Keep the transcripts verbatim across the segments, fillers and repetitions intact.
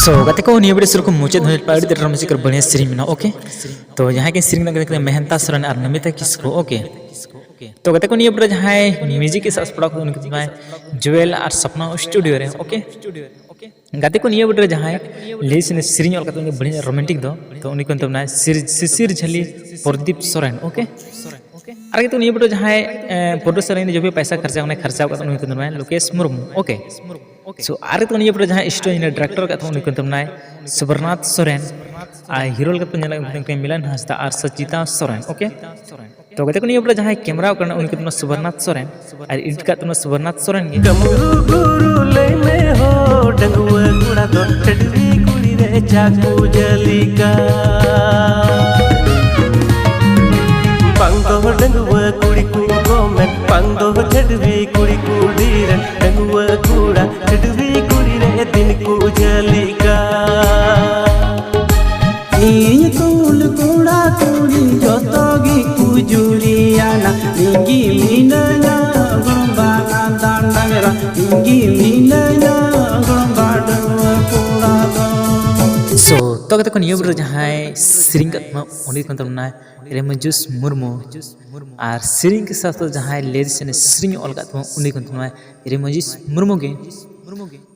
ᱛᱚ ᱜᱟᱛᱮ ᱠᱚ, ᱱᱤᱭᱟᱹ ᱵᱷᱤᱰᱤᱭᱳ ᱥᱩᱨ ᱠᱚ ᱢᱩᱪᱟᱹᱫ ᱦᱩᱭ ᱯᱟᱲᱟ ᱟᱹᱰᱤ ᱛᱮᱫ ᱨᱚᱢᱚᱡᱽ ᱠᱚ ᱵᱟᱹᱲᱤᱭᱟ ᱥᱮᱨᱮᱧ ᱢᱮᱱᱟᱜᱼᱟ, ᱳᱠᱮ? ᱛᱚ ᱡᱟᱦᱟᱸᱭ ᱠᱤᱱ ᱥᱮᱨᱮᱧ ᱫᱟ ᱩᱱᱠᱤᱱ ᱫᱚ ᱢᱮᱦᱮᱱᱛᱟ ᱥᱚᱨᱮᱱ ᱟᱨ ᱱᱚᱢᱤᱛᱟ ᱠᱤᱥᱠᱩ, ᱳᱠᱮ? ᱛᱚ ᱜᱟᱛᱮ ᱠᱚ, ᱱᱤᱭᱟᱹ ᱵᱷᱤᱰᱤᱭᱳ ᱨᱮ ᱡᱟᱦᱟᱸᱭ ᱢᱤᱭᱩᱡᱤᱠ ᱮ ᱥᱟᱵ ᱥᱟᱯᱲᱟᱣ ᱠᱟᱫᱟ ᱩᱱᱤ ᱠᱤᱱ ᱫᱚ ᱡᱩᱭᱮᱞ ᱟᱨ ᱥᱟᱯᱱᱟ ᱥᱴᱩᱰᱤᱭᱳ ᱨᱮ, ᱳᱠᱮ? ᱜᱟᱛᱮ ᱠᱚ, ᱱᱤᱭᱟᱹ ᱵᱷᱤᱰᱤᱭᱳ ᱨᱮ ᱡᱟᱦᱟᱸᱭ ᱞᱟᱹᱭ ᱥᱮᱨᱮᱧ ᱚᱞ ᱠᱟᱛᱮ ᱩᱱᱤ ᱵᱟᱹᱲᱤᱡ ᱨᱳᱢᱟᱱᱴᱤᱠ ᱫᱚ, ᱛᱚ ᱩᱱᱤ ᱠᱚ ᱢᱮᱛᱟᱭ ᱠᱟᱱᱟ ᱥᱤᱨ-, ᱥᱤᱥᱤᱨ ᱡᱷᱟᱹᱞᱤ ᱯᱨᱚᱫᱤᱯ ᱥᱚᱨᱮᱱ, ᱳᱠᱮ? ᱟᱨ ᱜᱟᱛᱮ ᱠᱚ, ᱱᱤᱭᱟᱹ ᱵᱷᱤᱰᱤᱭᱳ ᱨᱮ ᱡᱟᱦᱟᱸᱭ ᱯᱨᱚᱰᱩᱥᱟᱨ ᱤᱧ ᱡᱚᱵᱮ ᱯᱟᱭᱥᱟ ᱠᱷᱚᱨᱪᱟ ᱚᱱᱟ ᱠᱷᱚᱨᱪᱟ ᱠᱟᱛᱮ ᱩᱱᱤ ᱠᱚ ᱢᱮᱛᱟᱭ ᱠᱟᱱᱟ ᱞᱳᱠᱮᱥ ᱢᱩᱨᱢᱩ, ᱳᱠᱮ? ᱥᱳ ᱟᱨ ᱜᱟᱛᱮ ᱠᱚ, ᱱᱤᱭᱟᱹ ᱵᱷᱤᱰᱤᱭᱳ ᱨᱮ ᱡᱟᱦᱟᱸᱭ ᱥᱴᱳᱨᱤ ᱰᱤᱨᱮᱠᱴᱚᱨ ᱠᱟᱛᱮ ᱩᱱᱤ ᱠᱚ ᱢᱮᱛᱟᱭ ᱠᱟᱱᱟ ᱥᱚᱵᱚᱨᱱᱟᱛᱷ ᱥᱚᱨᱮᱱ᱾ ᱟᱨ ᱦᱤᱨᱳ ᱞᱮᱠᱟᱛᱮ ᱧᱮᱞ ᱠᱟᱱᱟ ᱢᱤᱞᱚᱱ ᱦᱟᱸᱥᱫᱟ ᱟᱨ ᱥᱚᱪᱤᱛᱟ ᱥᱚᱨᱮᱱ, ᱳᱠᱮ? ᱛᱚ ᱜᱟᱛᱮ ᱠᱚ, ᱱᱤᱭᱟᱹ ᱵᱷᱤᱰᱤᱭᱳ ᱨᱮ ᱡᱟᱦᱟᱸᱭ ᱠᱮᱢᱮᱨᱟ ᱠᱟᱱᱟ ᱩᱱᱤ ᱠᱚ ᱢᱮᱛᱟᱭ ᱠᱟᱱᱟ ᱥᱚᱵᱚᱨᱱᱟᱛᱷ ᱥᱚᱨᱮᱱ᱾ ᱟᱨ ᱮᱰᱤᱴ ᱠᱟᱜ ᱛᱟᱵᱚᱱᱟ ᱥᱚᱵᱚᱨᱱᱟᱛᱷ ᱥᱚᱨᱮᱱ ᱜᱮ᱾ ᱠᱟᱹᱢᱨᱩ ᱜᱩᱨᱩ ᱞᱟᱹᱭ ᱢᱮ ᱦᱳ, ᱰᱟᱺᱜᱩᱣᱟᱹ ᱠᱚᱲᱟ ᱫᱚ ᱪᱷᱟᱹᱰᱣᱤ ᱠᱩᱲᱤ ᱨᱮ ᱪᱟᱠᱩ ᱡᱟᱹᱞᱤᱠᱟ᱾ ᱵᱟᱝ ᱫᱚ ᱰᱟᱺᱜᱩᱣᱟᱹ ᱠᱩᱲᱤ ᱠᱚ ᱠᱚᱢᱮᱱ, ᱵᱟᱝ ᱫᱚ ᱪᱷᱟᱹᱰᱣᱤ ᱠᱩᱲᱤ ᱠᱩᱲᱤ ᱨᱮᱱ, ᱰᱟᱺᱜᱩᱣᱟᱹ ᱠᱚᱲᱟ ᱪᱷᱟᱹᱰᱣᱤ ᱠᱩᱲᱤ ᱨᱮ ᱫᱤᱱ ᱠᱚ ᱡᱟᱹᱞᱤᱠᱟ᱾ ᱤᱧ ᱛᱩᱞ ᱠᱚᱲᱟ ᱠᱩᱲᱤ ᱡᱚᱛᱚ ᱜᱮ ᱠᱚ ᱡᱩᱨᱤᱭᱟᱱᱟ, ᱤᱧ ᱜᱮ ᱢᱤᱱᱟᱹᱧᱟ ᱜᱚᱲᱚᱢ ᱵᱟ ᱱᱟᱫᱟᱱ ᱰᱟᱝᱨᱟ, ᱤᱧ ᱜᱮ ᱢᱤᱱᱟᱹᱧᱟ ᱜᱚᱲᱚᱢ ᱵᱟ ᱰᱟᱺᱜᱩᱣᱟᱹ ᱠᱚᱲᱟ ᱫᱚ᱾ ᱥᱳ ᱛᱚ ᱜᱟᱛᱮ ᱠᱚ, ᱱᱤᱭᱟᱹ ᱵᱷᱤᱰᱤᱭᱳ ᱨᱮ ᱡᱟᱦᱟᱸᱭ ᱥᱮᱨᱮᱧ ᱠᱟᱫ ᱛᱟᱵᱚᱱᱟ ᱩᱱᱤ ᱠᱚ ᱢᱮᱛᱟᱭ ᱠᱟᱱᱟ ᱨᱮᱢᱚᱡᱩᱥ ᱢᱩᱨᱢᱩ᱾ ᱟᱨ ᱥᱮᱨᱮᱧ ᱠᱮ ᱥᱟᱛᱷ ᱥᱟᱛᱷ ᱡᱟᱦᱟᱸᱭ ᱞᱤᱨᱤᱠᱥ ᱥᱮ ᱥᱮᱨᱮᱧ ᱚᱞ ᱠᱟᱫ ᱛᱟᱵᱚᱱᱟ ᱩᱱᱤ ᱠᱚ ᱢᱮᱛᱟᱭ ᱠᱟᱱᱟ ᱨᱮᱢᱚᱡᱤᱥ ᱢᱩᱨᱢᱩ ᱜᱮ᱾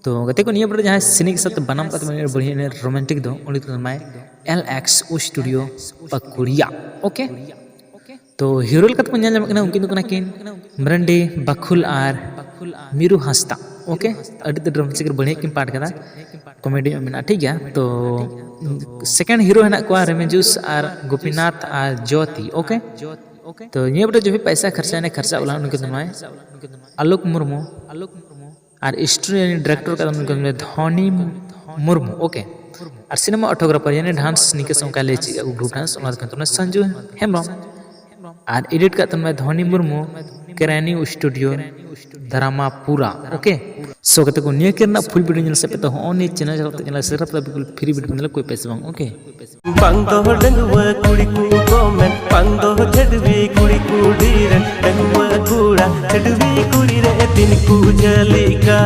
ᱛᱚ ᱜᱟᱛᱮ ᱠᱚ, ᱱᱤᱭᱟᱹ ᱵᱷᱤᱰᱤᱭᱳ ᱨᱮ ᱡᱟᱦᱟᱸᱭ ᱥᱮᱨᱮᱧ ᱠᱮ ᱥᱟᱛᱷ ᱵᱟᱱᱟᱢ ᱠᱟᱛᱮ ᱵᱟᱹᱲᱤᱡ ᱨᱳᱢᱟᱱᱴᱤᱠ ᱫᱚ ᱩᱱᱤ ᱠᱚ ᱢᱮᱛᱟᱭ ᱠᱟᱱᱟ ᱮᱞ ᱮᱠᱥ ᱳ ᱥᱴᱩᱰᱤᱭᱳ ᱯᱟᱠᱩᱲᱤᱭᱟ, ᱳᱠᱮ? ᱛᱚ ᱦᱤᱨᱳ ᱞᱮᱠᱟᱛᱮ ᱵᱚᱱ ᱧᱮᱞ ᱧᱟᱢᱚᱜ ᱠᱟᱱᱟ ᱩᱱᱠᱤᱱ ᱫᱚ ᱠᱟᱱᱟ ᱠᱤᱱ ᱢᱟᱨᱟᱱᱰᱤ ᱵᱟᱠᱷᱩᱞ ᱟᱨ ᱢᱤᱨᱩ ᱦᱟᱸᱥᱫᱟ, ᱳᱠᱮ? ᱟᱹᱰᱤ ᱛᱮᱫ ᱨᱳᱢᱟᱱᱴᱤᱠ ᱵᱟᱹᱲᱤᱡ ᱠᱤᱱ ᱯᱟᱴ ᱠᱟᱫᱟ, ᱠᱚᱢᱮᱰᱤ ᱧᱚᱜ ᱢᱮᱱᱟᱜᱼᱟ, ᱴᱷᱤᱠ ᱜᱮᱭᱟ᱾ ᱛᱚ ᱥᱮᱠᱮᱱᱰ ᱦᱤᱨᱳ ᱦᱮᱱᱟᱜ ᱠᱚᱣᱟ ᱨᱮᱢᱮᱡᱩᱥ ᱟᱨ ᱜᱳᱯᱤᱱᱟᱛᱷ ᱟᱨ ᱡᱳᱛᱤ, ᱳᱠᱮ? ᱛᱚ ᱱᱤᱭᱟᱹ ᱵᱷᱤᱰᱤᱭᱳ ᱡᱚᱵᱮ ᱯᱟᱭᱥᱟ ᱠᱷᱚᱨᱪᱟ ᱮᱱᱟ, ᱠᱷᱚᱨᱪᱟ ᱩᱞᱟ ᱩᱱᱤ ᱠᱚ ᱢᱮᱛᱟᱭ ᱠᱟᱱᱟ ᱟᱞᱳᱠ ᱢᱩᱨᱢᱩ᱾ ᱟᱨ ᱥᱴᱳᱨᱤ ᱰᱤᱨᱮᱠᱴᱚᱨ ᱠᱟᱫᱟ ᱩᱱᱤ ᱠᱚ ᱢᱮᱛᱟᱭ ᱠᱟᱱᱟ ᱫᱷᱚᱱᱤ ᱢᱩᱨᱢᱩ, ᱳᱠᱮ? ᱟᱨ ᱥᱤᱱᱮᱢᱟ ᱚᱴᱳᱜᱨᱟᱯᱷᱟᱨ ᱭᱟᱱᱤ ᱰᱟᱱᱥ ᱱᱤᱠᱮᱥ ᱚᱱᱠᱟ ᱞᱮ ᱪᱮᱫ ᱟᱹᱜᱩ ᱜᱨᱩᱯ ᱰᱟᱱᱥ, ᱚᱱᱟ ᱫᱚ ᱠᱟᱱ ᱛᱟᱵᱚᱱᱟ ᱥᱟᱱᱡᱩ ᱦᱮᱢᱵᱨᱚᱢ᱾ ᱟᱨ ᱮᱰᱤᱴ ᱠᱟᱜ ᱛᱟᱵᱚᱱᱟᱭ ᱫᱷᱚᱱᱤ ᱢᱩᱨᱢᱩ, ᱠᱮᱨᱟᱱᱤ ᱥᱴᱩᱰᱤᱭᱳ, ᱫᱷᱟᱨᱟᱢᱟᱯᱩᱨᱟ, ᱳᱠᱮ? ᱥᱳ ᱜᱟᱛᱮ ᱠᱚ, ᱱᱤᱭᱟᱹ ᱠᱤᱱ ᱨᱮᱱᱟᱜ ᱯᱷᱩᱞ ᱵᱷᱤᱰᱤᱭᱳ ᱧᱮᱞ ᱥᱮ ᱯᱮ ᱛᱚ ᱦᱚᱸᱜᱼᱚ ᱱᱤᱭᱟᱹ ᱪᱮᱱᱮᱞ ᱪᱟᱞᱟᱣ ᱠᱟᱛᱮ ᱧᱮᱞ ᱥᱮ ᱨᱟᱯ ᱵᱤᱞᱠᱩᱞ ᱯᱷᱨᱤ ᱵᱷᱤᱰᱤᱭᱳ ᱧᱮᱞ ᱠᱚᱭ ᱯᱮ ᱥᱮ ᱵᱟᱝ, ᱳᱠᱮ? ᱵᱟᱝ ᱫᱚ ᱰᱟᱺᱜᱩᱣᱟᱹ ᱠᱩᱲᱤ ᱠᱚ ᱠᱚᱢᱮᱱ, ᱵᱟᱝ ᱫᱚ ᱪᱷᱟᱹᱰᱣᱤ ᱠᱩᱲᱤ ᱠᱩᱲᱤ ᱨᱮᱱ, ᱰᱟᱺᱜᱩᱣᱟᱹ ᱠᱚᱲᱟ ᱪᱷᱟᱹᱰᱣᱤ ᱠᱩᱲᱤ ᱨᱮ ᱫᱤᱱ ᱠᱚ ᱡᱟᱹᱞᱤᱠᱟ᱾